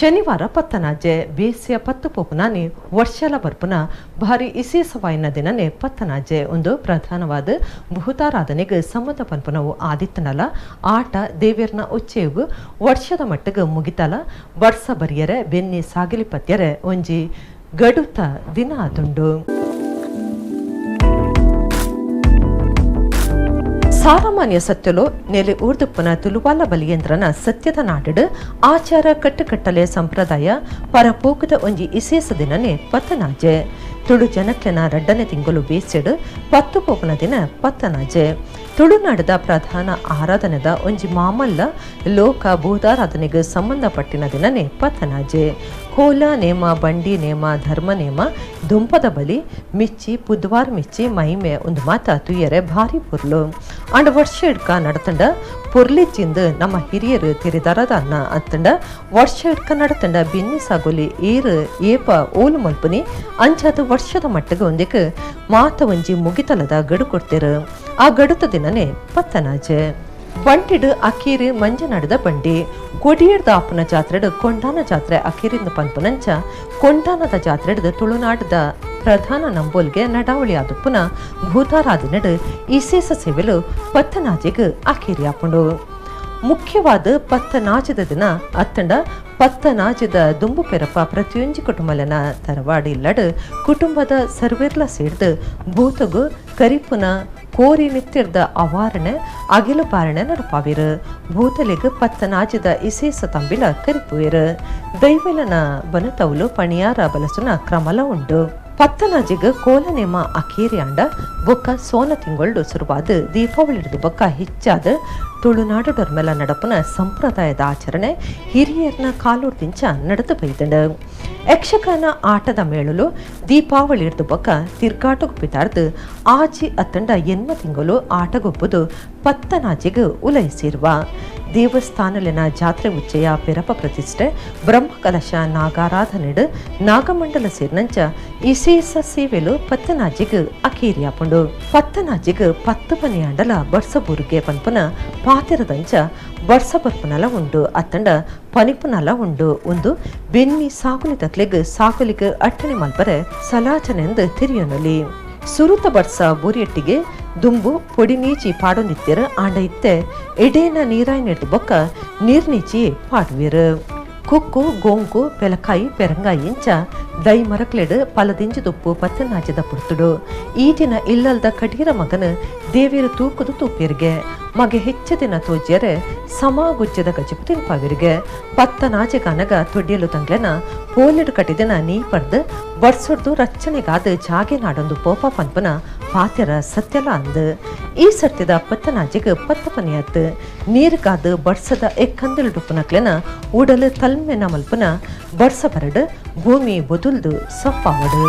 ಶನಿವಾರ ಪತ್ತನಾಜೆ ಬೇಸಿಯ ಪತ್ತು ಪೋಪುನಾನಿ ವರ್ಷಲ ಬರ್ಪುನ ಭಾರಿ ಇಸೇಸವಾಯಿನ ದಿನನೇ ಪತ್ತನಾಜೆ ಒಂದು ಪ್ರಧಾನವಾದ ಭೂತಾರಾಧನೆಗೆ ಸಮ್ಮತ ಪನ್ಪುನವು ಆದಿತ್ತನಲ ಆಟ ದೇವೇರ್ನ ಉಚ್ಚೆಯುಗು ವರ್ಷದ ಮಟ್ಟಿಗೆ ಮುಗಿತಲ ವರ್ಷ ಬರಿಯರೆ ಬೆನ್ನಿ ಸಾಗಿಲಿ ಪತ್ಯರೆ ಒಂಜಿ ಗಡುತ ದಿನ ಆದುಂಡು. ಸಾರಮಾನ್ಯ ಸತ್ಯಲು ನೆಲೆ ಊರ್ದುಪ್ಪನ ತುಲುವಾಲ ಬಲಿಯೇಂದ್ರನ ಸತ್ಯದ ನಾಡಡು ಆಚಾರ ಕಟ್ಟುಕಟ್ಟಲೆ ಸಂಪ್ರದಾಯ ಪರಪೋಕದ ಒಂಜಿ ಇಸೇಸ ದಿನನೇ ಪತ್ತನಾಜೆ. ತುಳು ಜನಕ್ಲೆನ ರಡ್ಡನೆ ತಿಂಗಳು ಬೇಸೆಡು ಪತ್ತು ಪೋಪನ ದಿನ ಪತ್ತನಾಜೆ. ತುಳುನಾಡದ ಪ್ರಧಾನ ಆರಾಧನೆದ ಒಂಜಿ ಮಾಮಲ್ಲ ಲೋಕ ಭೂತಾರಾಧನೆಗೆ ಸಂಬಂಧಪಟ್ಟಿನ ದಿನನೇ ಪತ್ತನಾಜೆ. ಕೋಲ ನೇಮ, ಬಂಡಿ ನೇಮ, ಧರ್ಮ ನೇಮ, ದುಂಪದ ಬಲಿ, ಮಿಚ್ಚಿ, ಪುದ್ವಾರ್ ಮಿಚ್ಚಿ, ಮೈಮೆ ಒಂದು ಮಾತ ತುಯ್ಯರೆ ಭಾರಿ ಪೊರ್ಲು. ಅಂಡ ವರ್ಷ ಇಡ್ಕ ನಡತಂಡ ಪೊರ್ಲಿಚ್ಚಿಂದು ನಮ್ಮ ಹಿರಿಯರು ತಿರಿದರದ ಅನ್ನ ಅತ್ತಂಡ ವರ್ಷ ಇಡ್ಕ ನಡತಂಡ ಬಿನ್ನಿ ಸಾಗೋಲಿ ಏರು ಏಪ ಓಲು ಮಲ್ಪುನಿ ಅಂಚಾದ ವರ್ಷದ ಮಟ್ಟಿಗೆ ಒಂದಿಕ್ ಮಾತ ಒಂಜಿ ಮುಗಿತಲದ ಗಡು ಕೊಡ್ತಿರು. ಆ ಗಡುತ ದಿನನೇ ಪತ್ತನಾಜೆ. ಬಂಟಿಡು ಅಕೀರಿ ಮಂಜನಾಡದ ಬಂಡಿ ಕೊಡಿಯರ್ದ ಆಪುನ ಜಾತ್ರೆಡು ಕೊಂಡಾನ ಜಾತ್ರೆ ಅಕೀರಿಂದ ಪನ್ಪುನಂಚ ಕೊಂಡಾನದ ಜಾತ್ರೆಡ್ದು ತುಳುನಾಡದ ಪ್ರಧಾನ ನಂಬೋಲ್ಗೆ ನಡಾವಳಿ ಆದುಪ್ಪುನ ಭೂತಾರಾಧನೆಡು ಇಸೇಸ ಸೇವೆಲು ಪತ್ತನಾಜೆಗೆ ಅಕೀರಿ ಆಪುಂಡು. ಮುಖ್ಯವಾದ ಪತ್ತನಾಜದ ದಿನ ಅತ್ತಂಡ ಪತ್ತನಾಜದ ದುಂಬು ಪೆರಪ ಪ್ರತಿಯೊಂಜಿ ಕುಟುಂಬಲನ ತರವಾಡಿ ಇಲ್ಲಡು ಕುಟುಂಬದ ಸರ್ವೆರ್ಲ ಸೇರ್ದು ಭೂತಗು ಕರಿಪುನ ಕೋರಿ ನಿತ್ತಿರ್ದ ಅವಾರಣೆ ಅಗಿಲು ಪಾರಣೆ ನಡಪಾವಿರು. ಭೂತಲಿಗೆ ಪತ್ತನಾಜದ ಇಸೇಸ ತಂಬಿಲ ಕರಿಪುವಿರು. ದೈವಲನ ಬನತೌಲು ಪಣಿಯಾರ ಬಲಸುನ ಕ್ರಮಲ ಉಂಡು. ಪತ್ತನಾಜಿಗೆ ಕೋಲನೇಮ ಅಕೇರಿ ಅಂಡ ಬೊಕ್ಕ ಸೋನ ತಿಂಗಳು ಶುರುವಾದ ದೀಪಾವಳಿ ಬೊಕ್ಕ ಹೆಚ್ಚಾದ ತುಳುನಾಡು ಡೊರ್ಮೆಲ ನಡಪುನ ಸಂಪ್ರದಾಯದ ಆಚರಣೆ ಹಿರಿಯರ್ನ ಕಾಲೂರ್ದಿಂಚ ನಡೆದು ಬೈದಂಡು. ಯಕ್ಷಗಾನ ಆಟದ ಮೇಳಲು ದೀಪಾವಳಿ ಹಿಡ್ದು ಬೊಕ್ಕ ತಿರ್ಗಾಟಗೊಪ್ಪಿತಾರ್ದು ಆಜಿ ಅತ್ತಂಡ ಎನ್ಮ ತಿಂಗಳು ಆಟಗೊಪ್ಪುದು ಪತ್ತನಾಜಿಗೆ ಉಲೈಸಿರುವ. ದೇವಸ್ಥಾನಲಿನ ಜಾತ್ರೆ ಉಚ್ಚಯ ಪೆರಪ ಪ್ರತಿಷ್ಠೆ ಬ್ರಹ್ಮಕಲಶ ನಾಗಾರಾಧನೆಡು ನಾಗಮಂಡಲ ಸೇರ್ನಂಚ ಇಸೇಸ ಸೇವೆಲು ಪತ್ತನಾಜಿಗೆ ಅಕೇರಿಯಾಪುಂಡು. ಪತ್ತನಾಜಿಗೆ ಪತ್ತು ಮನೆಯಾಂಡಲ ಬರ್ಸಬೂರಿಗೆ ಪನ್ಪುನ ಪಾತಿರದಂಚ ಬರ್ಸ ಬರ್ಪುನಲ ಉಂಡು ಅತ್ತಂಡ ಪನಿಪುನಲ ಉಂಡು. ಒಂದು ಬೆನ್ನಿ ಸಾಗುಲಿ ತಕ್ಲೆಗ್ ಸಾಗುಲಿಗೆ ಅಟ್ಟಣೆ ಮಲ್ಪರೆ ಸಲಾಚನೆಂದು ತಿರಿಯೊನಲಿ. ಸುರುತ ಬರ್ಸ ಬೂರಿಯಟ್ಟಿಗೆ ದುಂಬು ಪೊಡಿ ನೀಚಿ ಪಾಡೊಂದಿತ್ತೆರ್ ಆಂಡ ಇತ್ತೆ ಎಡೇನ ನೀರಾಯಿನೆಡ್ದು ಬೊಕ್ಕ ನೀರ್ನೀಚಿ ಪಾಡುವೆರ್. ಕುಕ್ಕು ಗೋಂಕು ಪೆಲಕಾಯಿ ಪೆರಂಗಾಯಿ ಇಂಚ ದೈ ಮರಕ್ಲೆಡು ಪಲದಿಂಜಿ ದುಪ್ಪು ಪತ್ತನಾಜದ ಪುರ್ತುಡು. ಈ ದಿನ ಇಲ್ಲಲ್ದ ಕಡೀರ ಮಗನ ದೇವಿಯರು ತೂಕುದು ತೂಪಿರ್ಗೆ ಮಗೆ ಹೆಚ್ಚ ದಿನ ತೋಜ್ಯರೆ ಸಮಾಗುಜ್ಜದ ಗಜಿಪು ತಿನ್ಪಾವಿರ್ಗೆ. ಪತ್ತನಾಜೆಗಾನಗ ತೊಡ್ಯಲು ತಂಗ್ಲೆನ ಪೋಲಿಡು ಕಟ್ಟಿದಿನ ನೀ ಪರ್ದು ಬರ್ಸೊಡ್ದು ರಚ್ಚನೆಗಾದ ಜಾಗೆ ನಾಡೊಂದು ಪೋಪ ಪನ್ಪುನ ಪಾತೆರ ಸತ್ಯಲ ಅಂದು. ಈ ಸರ್ತಿದ ಪತ್ತನಾಜೆಗೆ ಪತ್ತ ಪನಿಯತ್ತು ನೀರ್ಗಾದ ಬರ್ಸದ ಎಕ್ಕಂದಲು ಉಡಲು ತಲ್ಮೆನ ಮಲ್ಪುನ ಬರ್ಸ ಬರಡು ಭೂಮಿ ಬೊದುಲ್ದು ಸೊಪ್ಪಾವಡು.